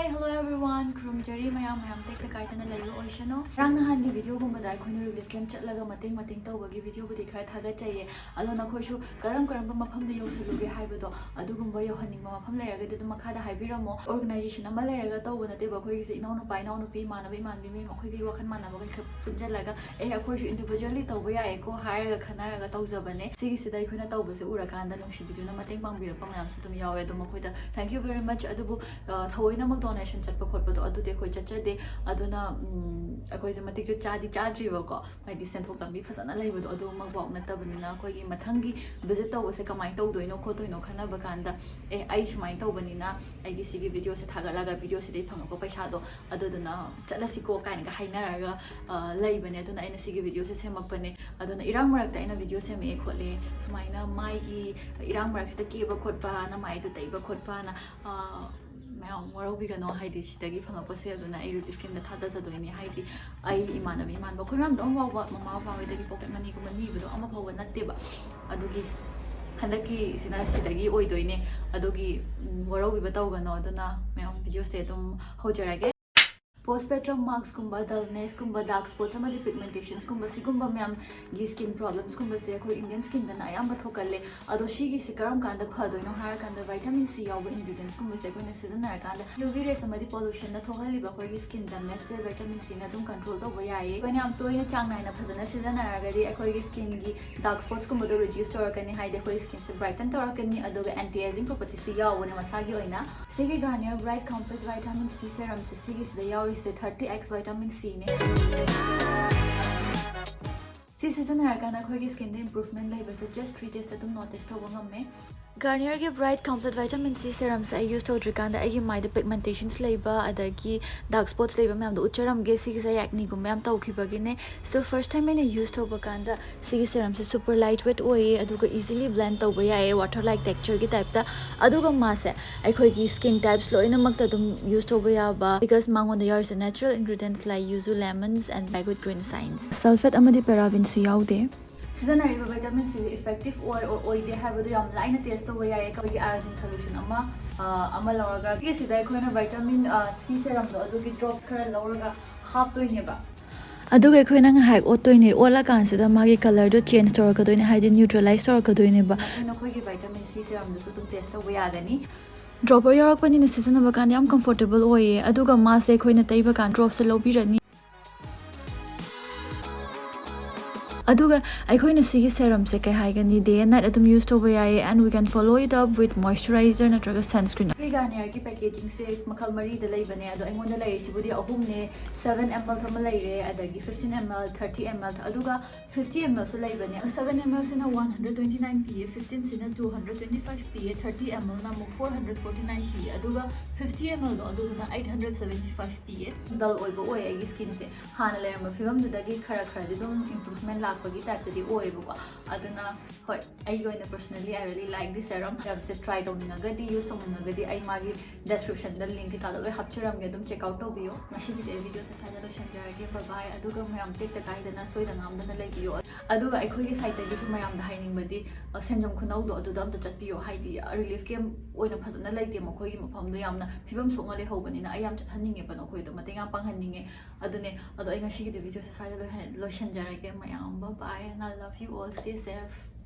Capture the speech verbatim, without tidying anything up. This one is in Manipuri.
Hello everyone, ꯈꯨꯔꯨꯝꯖꯔꯤ ꯃꯌꯥꯝ, ꯃꯌꯥꯝ ꯇꯦꯛꯇ ꯀꯥꯏꯗꯅ ꯂꯩꯕ ꯑꯣꯏꯁꯅꯨ꯫ ꯉꯔꯥꯡ ꯅꯍꯥꯟꯒꯤ ꯚꯤꯗꯤꯑꯣꯒꯨꯝꯕꯗ ꯑꯩꯈꯣꯏꯅ ꯔꯤꯂꯤꯐ ꯀꯦꯝꯞ ꯆꯠꯂꯒ ꯃꯇꯦꯡ ꯃꯇꯦꯡ ꯇꯧꯕꯒꯤ ꯚꯤꯗꯤꯑꯣꯕꯨꯗꯤ ꯈꯔ ꯊꯥꯒꯠꯆꯩꯌꯦ꯫ ꯑꯗꯣ ꯅꯈꯣꯏꯁꯨ ꯀꯔꯝ ꯀꯔꯝꯕ ꯃꯐꯝꯗ ꯌꯧꯁꯜꯂꯨꯒꯦ ꯍꯥꯏꯕꯗꯣ, ꯑꯗꯨꯒꯨꯝꯕ ꯌꯧꯍꯟꯅꯤꯡꯕ ꯃꯐꯝ ꯂꯩꯔꯒꯗꯤ ꯑꯗꯨꯝ ꯃꯈꯥꯗ ꯍꯥꯏꯕꯤꯔꯝꯃꯣ꯫ ꯑꯣꯔꯒꯅꯥꯏꯖꯦꯁꯟ ꯑꯃ ꯂꯩꯔꯒ ꯇꯧꯕ ꯅꯠꯇꯦꯕ ꯑꯩꯈꯣꯏꯒꯤꯁꯦ, ꯏꯅꯥꯎꯅꯨꯄꯥ ꯏꯅꯥꯎꯅꯨꯄꯤ, ꯏꯃꯥꯟꯅꯕ ꯏꯃꯥꯟꯅꯕꯤ ꯃꯌꯥꯝ ꯑꯩꯈꯣꯏꯒꯤ ꯋꯥꯈꯜ ꯃꯥꯟꯅꯕꯈꯩ ꯈꯔ ꯄꯨꯟꯁꯤꯜꯂꯒ, ꯑꯦ, ꯑꯩꯈꯣꯏꯁꯨ ꯏꯟꯗꯤꯚꯤꯖꯨꯋꯦꯜꯂꯤ ꯇꯧꯕ ꯌꯥꯏꯌꯦꯀꯣ ꯍꯥꯏꯔꯒ ꯈꯟꯅꯔꯒ ꯇꯧꯖꯕꯅꯦ꯫ ꯁꯤꯒꯤꯁꯤꯗ ꯑꯩꯈꯣꯏꯅ ꯇꯧꯕꯁꯦ ꯎꯔꯀꯥꯟꯗ ꯅꯨꯡꯁꯤꯕꯤꯗꯨꯅ ꯃꯇꯦꯡ ꯄꯥꯡꯕꯤꯔꯛꯄ ꯃꯌꯥꯝꯁꯨ ꯑꯗꯨꯝ ꯌꯥꯎꯋꯦ꯫ ꯑꯗꯣ ꯃꯈꯣꯏꯗ thank you very much꯫ ꯑꯗꯨꯕꯨ ꯑ, ꯊꯑꯣꯏꯅꯃꯛ ꯗꯣꯅꯦꯁꯟ ꯆꯠꯄ ꯈꯣꯠꯄꯗꯣ ꯑꯗꯨꯗꯤ ꯑꯩꯈꯣꯏ ꯆꯠꯆꯗꯦ꯫ ꯑꯗꯨꯅ ꯎꯝ, ꯑꯩꯈꯣꯏꯁꯦ ꯃꯇꯤꯛꯁꯨ ꯆꯥꯗꯤ ꯆꯥꯗ꯭ꯔꯤꯕꯀꯣ, ꯍꯥꯏꯗꯤ ꯁꯦꯟꯊꯣꯛ ꯂꯝꯕꯤ ꯐꯖꯅ ꯂꯩꯕꯗꯣ ꯑꯗꯨꯃꯛꯐꯥꯎ ꯅꯠꯇꯕꯅꯤꯅ, ꯑꯩꯈꯣꯏꯒꯤ ꯃꯊꯪꯒꯤ ꯚꯤꯖꯤꯠ ꯇꯧꯕꯁꯦ ꯀꯃꯥꯏꯅ ꯇꯧꯗꯣꯏꯅꯣ ꯈꯣꯠꯇꯣꯏꯅꯣ ꯈꯟꯅꯕ ꯀꯥꯟꯗ, ꯑꯦ, ꯑꯩ ꯁꯨꯃꯥꯏꯅ ꯇꯧꯕꯅꯤꯅ ꯑꯩꯒꯤ ꯁꯤꯒꯤ ꯚꯤꯗꯤꯑꯣꯁꯦ ꯊꯥꯒꯠꯂꯒ ꯚꯤꯗꯤꯑꯣꯁꯤꯗꯒꯤ ꯐꯪꯉꯛꯄ ꯄꯩꯁꯥꯗꯣ ꯑꯗꯨꯗꯨꯅ ꯆꯠꯂꯁꯤꯀꯣ ꯀꯥꯏꯅꯒ ꯍꯥꯏꯅꯔꯒ ꯑ, ꯂꯩꯕꯅꯦ꯫ ꯑꯗꯨꯅ ꯑꯩꯅ ꯁꯤꯒꯤ ꯚꯤꯗꯤꯑꯣꯁꯦ ꯁꯦꯝꯃꯛꯄꯅꯦ꯫ ꯑꯗꯨꯅ ꯏꯔꯥꯡ ꯃꯔꯛꯇ ꯑꯩꯅ ꯚꯤꯗꯤꯑꯣ ꯁꯦꯝꯃꯛꯑꯦ ꯈꯣꯠꯂꯦ, ꯁꯨꯃꯥꯏꯅ ꯃꯥꯏꯒꯤ ꯏꯔꯥꯡ ꯃꯔꯛꯁꯤꯗ ꯀꯦꯕ ꯈꯣꯠꯄꯅ, ꯃꯥꯏꯗꯣ ꯇꯩꯕ ꯈꯣꯠꯄꯅ, ꯑ, ꯃꯌꯥꯝ ꯋꯥꯔꯧꯕꯤꯒꯅꯣ, ꯍꯥꯏꯗꯤ ꯁꯤꯗꯒꯤ ꯐꯪꯉꯛꯄ ꯁꯦꯜꯗꯨꯅ ꯑꯩ ꯔꯤꯂꯤꯐ ꯀꯦꯝꯞꯇ ꯊꯥꯗꯖꯗꯣꯏꯅꯦ꯫ ꯍꯥꯏꯗꯤ ꯑꯩ ꯏꯃꯥꯟꯅꯕꯤ ꯏꯃꯥꯟꯅꯕ ꯑꯩꯈꯣꯏ ꯃꯌꯥꯝꯗꯣ ꯑꯃꯐꯥꯎꯕ ꯃꯃꯥ ꯕꯕꯥ ꯍꯣꯏꯗꯒꯤ ꯄꯣꯀꯦꯠ ꯃꯅꯤꯒꯨꯝꯕ ꯅꯤꯕꯗꯣ ꯑꯃꯐꯥꯎꯕ ꯅꯠꯇꯦꯕ꯫ ꯑꯗꯨꯒꯤ ꯍꯟꯗꯛꯀꯤꯁꯤꯅ ꯁꯤꯗꯒꯤ ꯑꯣꯏꯗꯣꯏꯅꯦ꯫ ꯑꯗꯨꯒꯤ ꯎꯝ, ꯋꯥꯔꯧꯕꯤꯕ ꯇꯧꯒꯅꯣ꯫ ꯑꯗꯨꯅ ꯃꯌꯥꯝ ꯚꯤꯗꯤꯑꯣꯁꯦ ꯑꯗꯨꯝ ꯍꯧꯖꯔꯒꯦ꯫ ꯄꯣꯁ ꯄꯦꯇ꯭ꯔꯝ ꯃꯥꯔꯛꯁꯀꯨꯝꯕ, ꯗꯜꯅꯦꯁꯀꯨꯝꯕ, ꯗꯥꯔꯛ ꯁ꯭ꯄꯣꯠꯁ ꯑꯃꯗꯤ ꯄꯤꯒꯃꯦꯟꯇꯦꯁꯟꯁꯀꯨꯝꯕ, ꯁꯤꯒꯨꯝꯕ ꯃꯌꯥꯝꯒꯤ ꯁ꯭ꯀꯤꯟ ꯄ꯭ꯔꯣꯕ꯭ꯂꯦꯝꯁꯀꯨꯝꯕꯁꯦ ꯑꯩꯈꯣꯏ ꯏꯟꯗꯤꯌꯟ ꯁ꯭ꯀꯤꯟꯗꯅ ꯑꯌꯥꯝꯕ ꯊꯣꯛꯀꯜꯂꯦ꯫ ꯑꯗꯣ ꯁꯤꯒꯤꯁꯦ ꯀꯔꯝ ꯀꯥꯟꯗ ꯐꯗꯣꯏꯅꯣ ꯍꯥꯏꯔꯀꯥꯟꯗ, ꯚꯥꯏꯇꯥꯃꯤꯟ ꯁꯤ ꯌꯥꯎꯕ ꯏꯟꯒ꯭ꯔꯤꯗꯤꯌꯦꯟꯁꯀꯨꯝꯕꯁꯦ ꯑꯩꯈꯣꯏꯅ ꯁꯤꯖꯤꯟꯅꯔꯀꯥꯟꯗ, ꯌꯨ ꯚꯤ ꯔꯦꯁ ꯑꯃꯗꯤ ꯄꯣꯂꯨꯁꯟꯅ ꯊꯣꯛꯍꯜꯂꯤꯕ ꯑꯩꯈꯣꯏꯒꯤ ꯁ꯭ꯀꯤꯟ ꯗꯦꯃꯦꯖꯁꯦ ꯚꯥꯏꯇꯥꯃꯤꯟ ꯁꯤꯅ ꯑꯗꯨꯝ ꯀꯟꯇ꯭ꯔꯣꯜ ꯇꯧꯕ ꯌꯥꯏꯌꯦ꯫ ꯑꯩꯈꯣꯏꯅ ꯌꯥꯝ ꯇꯣꯏꯅ ꯆꯥꯡ ꯅꯥꯏꯅ ꯐꯖꯅ ꯁꯤꯖꯤꯟꯅꯔꯒꯗꯤ ꯑꯩꯈꯣꯏꯒꯤ ꯁ꯭ꯀꯤꯟꯒꯤ ꯗꯥꯔꯛ ꯁ꯭ꯄꯣꯠꯁꯀꯨꯝꯕꯗꯣ ꯔꯤꯗ꯭ꯌꯨꯁ ꯇꯧꯔꯛꯀꯅꯤ, ꯍꯥꯏꯗꯤ ꯑꯩꯈꯣꯏ ꯁ꯭ꯀꯤꯟꯁꯦ ꯕ꯭ꯔꯥꯏꯇꯟ ꯇꯧꯔꯛꯀꯅꯤ, ꯑꯗꯨꯒ ꯑꯦꯟꯇꯤ ꯑꯦꯖꯤꯡ ꯄ꯭ꯔꯣꯄꯔꯇꯤꯁꯨ ꯌꯥꯎꯕꯅꯦ ꯃꯁꯥꯒꯤ ꯑꯣꯏꯅ꯫ ꯁꯤꯒꯤ ꯒꯥꯔꯅꯤꯌꯔ ꯕ꯭ꯔꯥꯏꯠ ꯀꯝꯄ꯭ꯂꯤꯠ ꯚꯥꯏꯇꯥꯃꯤꯟ ꯁꯤ ꯁꯦꯔꯝꯁꯦ, ꯁꯤꯒꯤꯁꯤꯗ ꯌꯥꯎꯔꯤꯁꯦ ꯊꯥꯔꯇꯤ ꯑꯦꯛꯁ ꯚꯥꯏꯇꯥꯃꯤꯟ ꯁꯤꯅꯦ꯫ ꯁꯤ ꯁꯤꯖꯤꯟꯅꯔꯀꯥꯟꯗ ꯑꯩꯈꯣꯏꯒꯤ ꯁ꯭ꯀꯤꯟꯗ ꯏꯝꯄ꯭ꯔꯨꯚꯃꯦꯟ ꯂꯩꯕꯁꯦ ꯖꯁ ꯊ꯭ꯔꯤ ꯗꯦꯖꯇ ꯑꯗꯨꯝ ꯅꯣꯇꯤꯁ ꯇꯧꯕ ꯉꯝꯃꯦ꯫ ꯒꯥꯔꯅꯤꯌꯔꯒꯤ ꯕ꯭ꯔꯥꯏꯠ ꯀꯝꯄ꯭ꯂꯤꯠ ꯚꯥꯏꯇꯥꯃꯤꯟ ꯁꯤ ꯁꯦꯔꯝꯁꯦ ꯑꯩ ꯌꯨꯁ ꯇꯧꯗ꯭ꯔꯤꯀꯥꯟꯗ ꯑꯩꯒꯤ ꯃꯥꯏꯗ ꯄꯤꯒꯃꯦꯟꯇꯦꯁꯟꯁ ꯂꯩꯕ ꯑꯗꯒꯤ ꯗꯥꯔꯛ ꯁ꯭ꯄꯣꯠꯁ ꯂꯩꯕ ꯃꯌꯥꯝꯗꯣ ꯎꯠꯆꯔꯝꯒꯦ꯫ ꯁꯤꯒꯤꯁꯦ ꯑꯦꯛꯅꯤꯒꯨꯝꯕ ꯌꯥꯝ ꯇꯧꯈꯤꯕꯒꯤꯅꯦ꯫ ꯁꯣ ꯐꯥꯔꯁ ꯇꯥꯏꯝ ꯑꯩꯅ ꯌꯨꯁ ꯇꯧꯕ ꯀꯥꯟꯗ ꯁꯤꯒꯤ ꯁꯦꯔꯝꯁꯦ ꯁꯨꯄꯔ ꯂꯥꯏꯠ ꯋꯦꯠ ꯑꯣꯏꯌꯦ, ꯑꯗꯨꯒ ꯏꯖꯤꯂꯤ ꯕ꯭ꯂꯦꯟ ꯇꯧꯕ ꯌꯥꯏꯌꯦ, ꯋꯥꯇꯔ ꯂꯥꯏꯛ ꯇꯦꯛꯆꯔꯒꯤ ꯇꯥꯏꯞꯇ꯫ ꯑꯗꯨꯒ ꯃꯥꯁꯦ ꯑꯩꯈꯣꯏꯒꯤ ꯁ꯭ꯀꯤꯟ ꯇꯥꯏꯞꯁ ꯂꯣꯏꯅꯃꯛꯇ ꯑꯗꯨꯝ ꯌꯨꯁ ꯇꯧꯕ ꯌꯥꯕ, because ꯃꯉꯣꯟꯗ ꯌꯥꯎꯔꯤꯁꯦ natural ingredients like yuzu lemons and blackwood green science, sulphate ꯑꯃꯗꯤ ꯄꯦꯔꯥꯕꯤꯟꯁꯨ ꯌꯥꯎꯗꯦ꯫ ꯁꯤꯖꯤꯟꯅꯔꯤꯕ vitamin C ꯁꯦ effective ꯑꯣꯏ or ꯑꯣꯏꯗꯦ ꯍꯥꯏꯕꯗꯣ ꯌꯥꯝ ꯂꯥꯏꯅ test ꯇꯧꯕ ꯌꯥꯏꯌꯦ꯫ ꯑꯩꯈꯣꯏꯒꯤ iodine solution ꯑꯃ ꯑ, ꯑꯃ ꯂꯧꯔꯒ ꯁꯤꯒꯤꯁꯤꯗ ꯑꯩꯈꯣꯏꯅ vitamin C serumꯗꯣ ꯑꯗꯨꯒꯤ drops ꯈꯔ ꯂꯧꯔꯒ ꯍꯥꯞꯇꯣꯏꯅꯦꯕ꯫ ꯑꯗꯨꯒ ꯑꯩꯈꯣꯏꯅ ꯉꯥꯏꯍꯥꯛ ꯑꯣꯠꯇꯣꯏꯅꯦ꯫ ꯑꯣꯠꯂꯀꯥꯟꯁꯤꯗ ꯃꯥꯒꯤ colourꯗꯣ change ꯇꯧꯔꯛꯀꯗꯣꯏꯅꯦ, ꯍꯥꯏꯗꯤ neutralize ꯇꯧꯔꯛꯀꯗꯣꯏꯅꯦꯕ꯫ ꯑꯩꯈꯣꯏꯅ ꯑꯩꯈꯣꯏꯒꯤ vitamin C serumꯗꯨꯁꯨ ꯑꯗꯨꯝ test ꯇꯧꯕ ꯌꯥꯒꯅꯤ꯫ Dropper ꯌꯥꯎꯔꯛꯄꯅꯤꯅ ꯁꯤꯖꯤꯟꯅꯕ ꯀꯥꯟꯗ ꯌꯥꯝ comfortable ꯑꯣꯏꯌꯦ꯫ ꯑꯗꯨꯒ ꯃꯥꯁꯦ ꯑꯩꯈꯣꯏꯅ ꯇꯩꯕ ꯀꯥꯟꯗ dropꯁꯦ ꯂꯧꯕꯤꯔꯅꯤ꯫ ꯑꯗꯨꯒ ꯑꯩꯈꯣꯏꯅ ꯁꯤꯒꯤ serumꯁꯦ ꯀꯩ ꯍꯥꯏꯒꯅꯤ, day and night ꯑꯗꯨꯝ use ꯇꯧꯕ ꯌꯥꯏꯌꯦ, and we can follow it up with moisturizer ꯅꯠꯇ꯭ꯔꯒ sunscreen꯫ ꯑꯩꯈꯣꯏ Garnierꯒꯤ packagingꯁꯦ ꯃꯈꯜ ꯃꯔꯤꯗ ꯂꯩꯕꯅꯦ, ꯑꯗꯣ ꯑꯩꯉꯣꯟꯗ ꯂꯩꯔꯤꯁꯤꯕꯨꯗꯤ ꯑꯍꯨꯝꯅꯦ꯫ Seven ml ꯑꯃ ꯂꯩꯔꯦ, ꯑꯗꯒꯤ fifteen ml, thirty ml, ꯑꯗꯨꯒ fifty mlꯁꯨ ꯂꯩꯕꯅꯦ꯫ Seven mlꯁꯤꯅ one hundred twenty nine ꯄꯤꯌꯦ, fifteenꯁꯤꯅ two hundred twenty five ꯄꯤꯌꯦ, thirty mlꯅ ꯑꯃꯨꯛ four hundred forty nine ꯄꯤꯌꯦ, ꯑꯗꯨꯒ fifty mlꯗꯣ ꯑꯗꯨꯗꯨꯅ eight hundred seventy five ꯄꯤꯌꯦ꯫ Dull ꯑꯣꯏꯕ ꯑꯣꯏ ꯑꯩꯒꯤ skinꯁꯦ꯫ ꯍꯥꯟꯅ ꯂꯩꯔꯝꯕ ꯐꯤꯕꯝꯗꯨꯗꯒꯤ ꯈꯔ ꯈꯔꯗꯤ ꯑꯗꯨꯝ improvement ꯂꯥꯛꯄꯒꯤ typeꯇꯗꯤ ꯑꯣꯏꯌꯦꯕꯀꯣ꯫ ꯑꯗꯨꯅ ꯍꯣꯏ, ꯑꯩꯒꯤ ꯑꯣꯏꯅ personally I really like this serum꯫ Serumꯁꯦ try ꯇꯧꯅꯤꯡꯉꯒꯗꯤ, use ꯇꯧꯅꯤꯡꯉꯒꯗꯤ ꯑꯩ ꯃꯥꯒꯤ descriptionꯗ link ꯀꯩꯀꯥꯗꯣ ꯂꯣꯏ ꯍꯥꯞꯆꯔꯝꯒꯦ, ꯑꯗꯨꯝ check out ꯇꯧꯕꯤꯌꯣ꯫ ꯉꯁꯤꯒꯤꯗꯤ ꯑꯩ videoꯁꯦ ꯁ꯭ꯋꯥꯏꯗ ꯂꯣꯏꯁꯤꯟꯖꯔꯒꯦ꯫ Bye bye꯫ ꯑꯗꯨꯒ ꯃꯌꯥꯝ ꯇꯦꯛꯇ ꯀꯥꯏꯗꯅ ꯁꯣꯏꯗ ꯉꯥꯝꯗꯅ ꯂꯩꯕꯤꯌꯣ꯫ ꯑꯗꯨꯒ ꯑꯩꯈꯣꯏꯒꯤ sideꯇꯒꯤꯁꯨ ꯃꯌꯥꯝꯗ ꯍꯥꯏꯅꯤꯡꯕꯗꯤ, ꯑ, ꯁꯦꯟꯖꯝ ꯈꯨꯅꯧꯗꯣ ꯑꯗꯨꯗ ꯑꯝꯇ ꯆꯠꯄꯤꯌꯣ꯫ ꯍꯥꯏꯗꯤ relief camp ꯑꯣꯏꯅ ꯐꯖꯅ ꯂꯩꯇꯦ ꯃꯈꯣꯏꯒꯤ ꯃꯐꯝꯗꯣ, ꯌꯥꯝꯅ ꯐꯤꯕꯝ ꯁꯣꯛꯅ ꯂꯩꯍꯧꯕꯅꯤꯅ ꯑꯩ ꯌꯥꯝ ꯆꯠꯍꯟꯅꯤꯡꯉꯦꯕ ꯅꯈꯣꯏꯗꯣ, ꯃꯇꯦꯡ ꯌꯥꯝ ꯄꯥꯡꯍꯟꯅꯤꯡꯉꯦ꯫ ꯑꯗꯨꯅꯦ, ꯑꯗꯣ ꯑꯩ ꯉꯁꯤꯒꯤꯗꯤ videoꯁꯦ ꯁ꯭ꯋꯥꯏꯗ ꯂꯣꯏꯍꯟ-, ꯂꯣꯏꯁꯤꯟꯖꯔꯒꯦ꯫ ꯃꯌꯥꯝ bye bye and I love you all, stay safe꯫